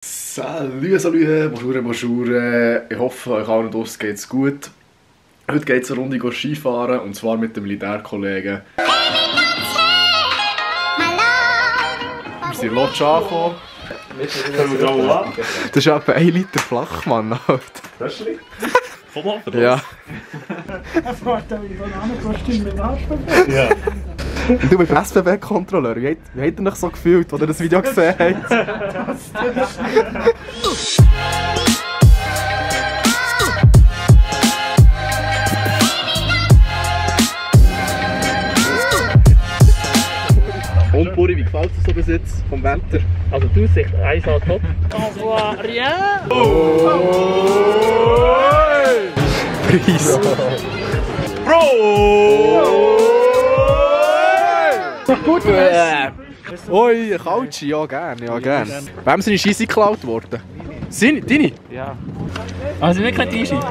Salut, bonjour. Ich hoffe, euch allen draussen geht es gut. Heute geht es eine Runde Skifahren, und zwar mit dem Militärkollegen. Wir sind in Lodge angekommen. Das ist etwa 1 Liter Flachmann. Röschli? Komm mal, ja. Er fragt auch, wie Bananenkostüm mit SBB. Ja. Und du bist SBB-Kontrolleur. Wie habt ihr euch so gefühlt, als ihr das Video gesehen habt? Und Puri, wie gefällt es so bis jetzt vom Wetter? Also die Aussicht, 1A top. Envoie rien. Preis! Bro! Doch gut, Oi, Kaltschi, ja gerne, ja gerne. Wem sind die Scheisse geklaut worden? Deine? Ja. Also nicht kein T-Shirt.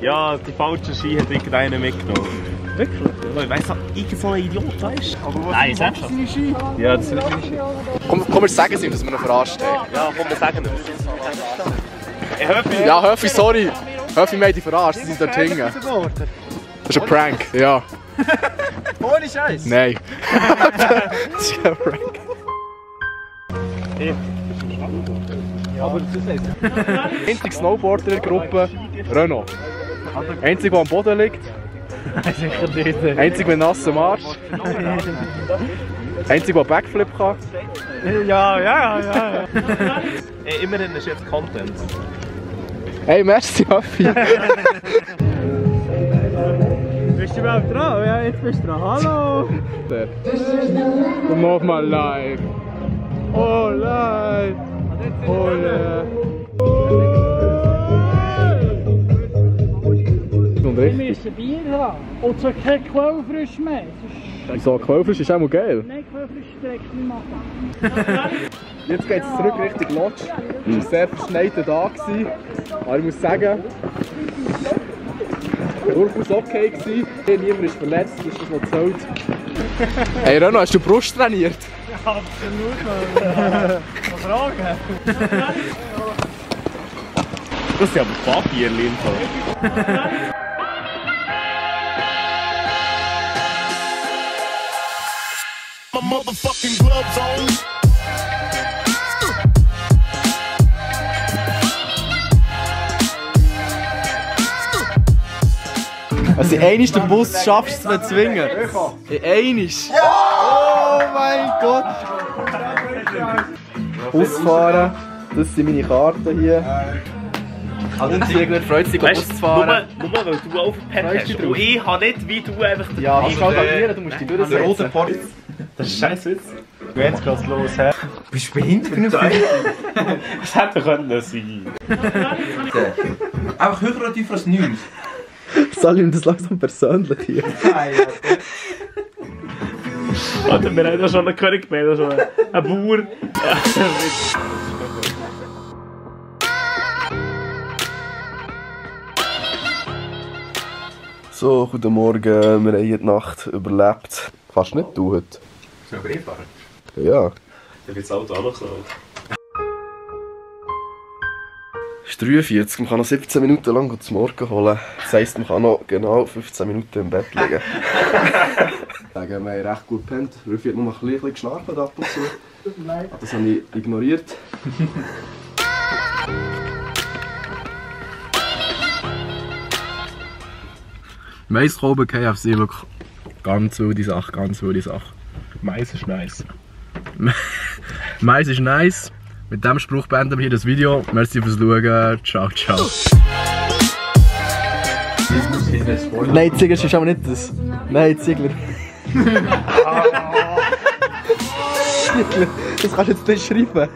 Ja, die falschen Ski hat irgendeiner mitgenommen. Wirklich? Ich weiss auch, irgend so ein Idiot, weißt du? Nein, selbst schon. Seine Ski. Ja, das sind meine Ski. Komm, wir sagen es ihm, dass wir ihn verarscht haben. Ja, komm, wir sagen es. Ich hoffe, Ja, Höfi, sorry. Höfi, wir haben dich verarscht, sie sind dort hinten. Das ist ein Prank, ja. Ohne Scheiß. Nein. Das ist kein Prank. Aber das ist Einzige Snowboarder in der Gruppe, Renault. Einzige, der am Boden liegt. sicher nicht. Einzige mit nassem Arsch. Einzige, der Backflip kann. Ja. Ey, immerhin ist jetzt Content. Hey, merci, Höfi. Bist du überhaupt dran? Ja, jetzt bist du dran. Hallo. Come off my life. Oh, life. Oh, yeah. Wir müssen Bier haben. Und zwar kein Quellfrisch mehr. So, Quellfisch ist auch mal geil. Nein, Quellfrisch direkt nicht machen. Jetzt geht es zurück Richtung Lodge. Es war ein sehr verschneiter Tag. Aber ich muss sagen, durchaus okay gewesen. Niemand ist verletzt, das ist das, was zählt. Hey Renaud, hast du Brust trainiert? Absolut, Mann. Fragen? Das sind aber Papierchen. My motherfucking gloves on. Also in einmal den Bus schaffst du es zu zwingen. In einmal. Oh mein Gott. Busfahren, das sind meine Karten hier. Also Ziegler freut sich, Bus zu fahren. Nur weil du aufgepackt hast. Und ich habe nicht wie du einfach den Ja, du kannst kalkulieren, du musst dich durchsetzen. Das ist scheiß Witz. Jetzt geht's los, hä? Bist du behindert? Das hätte können sein. Einfach höher oder tiefer als 9? Salim, das langsam persönlich hier. Nein, Warte, wir haben ja schon einen König gemeldet, schon einen Bauer. Ja, So, guten Morgen, wir haben die Nacht überlebt. Fast nicht du heute. Sollen wir fahren? Ja. ich bin das Auto auch noch so. Es ist 43, man kann noch 17 Minuten lang zum Morgen holen. Das heisst, man kann noch genau 15 Minuten im Bett liegen. Sagen, wir haben recht gut gepennt. Rüffi hat nur ein bisschen geschnarcht ab und zu. Das habe ich ignoriert. Maiskolben KFC, wirklich ganz wilde Sache, ganz wilde Sache. Mais ist nice. Mais ist nice. Mit diesem Spruch beenden wir hier das Video. Merci fürs Schauen. Ciao, ciao. Nein, Ziegler ist aber nicht das. Nein, Ziegler. Ziegler, das kannst du jetzt nicht schreiben.